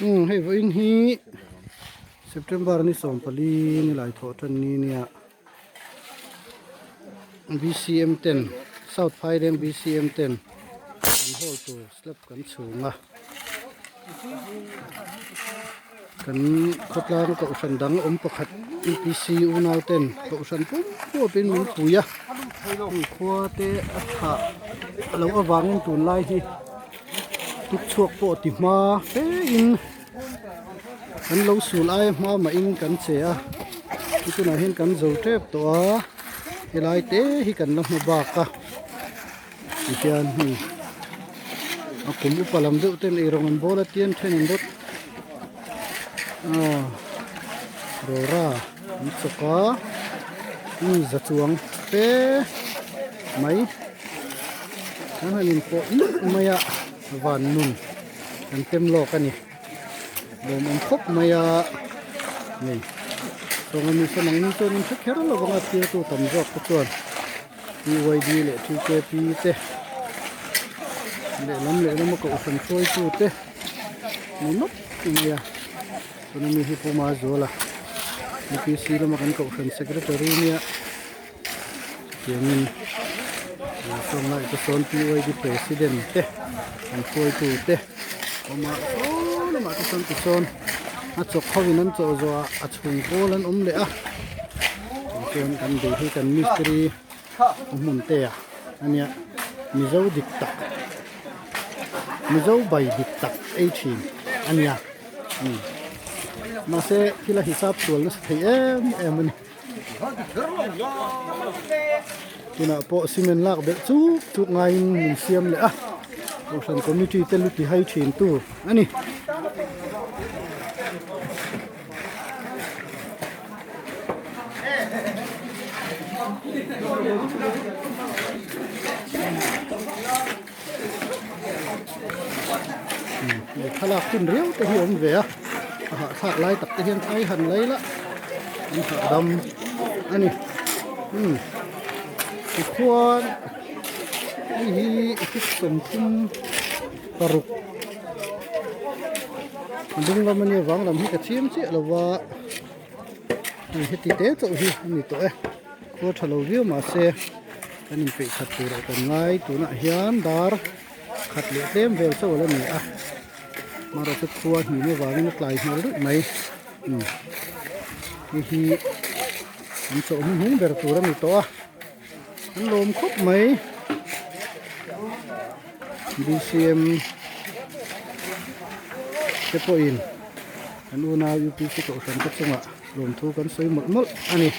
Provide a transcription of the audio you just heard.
Umm hei vawiin hi September ni 14 ni lai thawh tan ni nia B_C_M ten South Phaileng B_C_M ten an hall tur slab kan chhung a kan khawtlang kohhran dang awm pakhat U_P_C unau ten kohhran pum pawpin min pui a heng khua te a thah loh avangin tunlai hi tuk chhuak pawh ti hma fe in kan lo sul aia hma mah in kan che a tunah hian kan zo tep tawh a helai te hi kan la hma bak a tihian hei a kum upa lam deuh ten eirawng an bawl a tian then an dawt aw rawra an chawk a mi za chuang te mai an han inpawh nuaih mai a van nun an tem lawk a ni lawmawm khawp mai a hei sawnga mi sawn ang ni chuan in hre kher lo vang a thirtu tam zawk te chuan. PYD leh TKP te lehlam lehlam a kohhran hruaitu te ni nawk mai a tuna mi hi Pu Mazuala UPC lama kan kohhran secretary nia chutiangin sawn lai te sawn PYD president te an hruaitu te awm a saw lamah te sawn tisawn a chawk ho in an chawh zawh ah a chhung pawl an awm leh a. Chuan kan bei hi kan mistiri hmun te a ania mizo dik tak mizo bai dik tak ei thin ania umm mahse thil a hisap sual nasa thei em em a ni tunah pawh cement lak belh chuk chuk ngaiin min siam leh a kohhran committee te lu ti hai thin tu a ni. Thlalak hun riau te hi a awm ve a a hahthlak lai tak te hian ai han lei la an hahdam a ni umm tichuan hei hi 36. A ding lam ania vang lam hi ka chim chiah lo va hei heti te chauh hi a ni tawh e khua tha lo viau mahse kan inpeih khat turah kan ngai tunah hian dar khat leh tlem vel chauh ala ni a amaherawhchu khua hnim avangin a tlai hmel ruih mai umm hei hi an chawh hnuhnung ber tur a ni tawh a an lawm khawp mai. BCM te pawhin kan unau UPC kohhran te chungah lawmthu kan sawi mawlh mawlh a ni.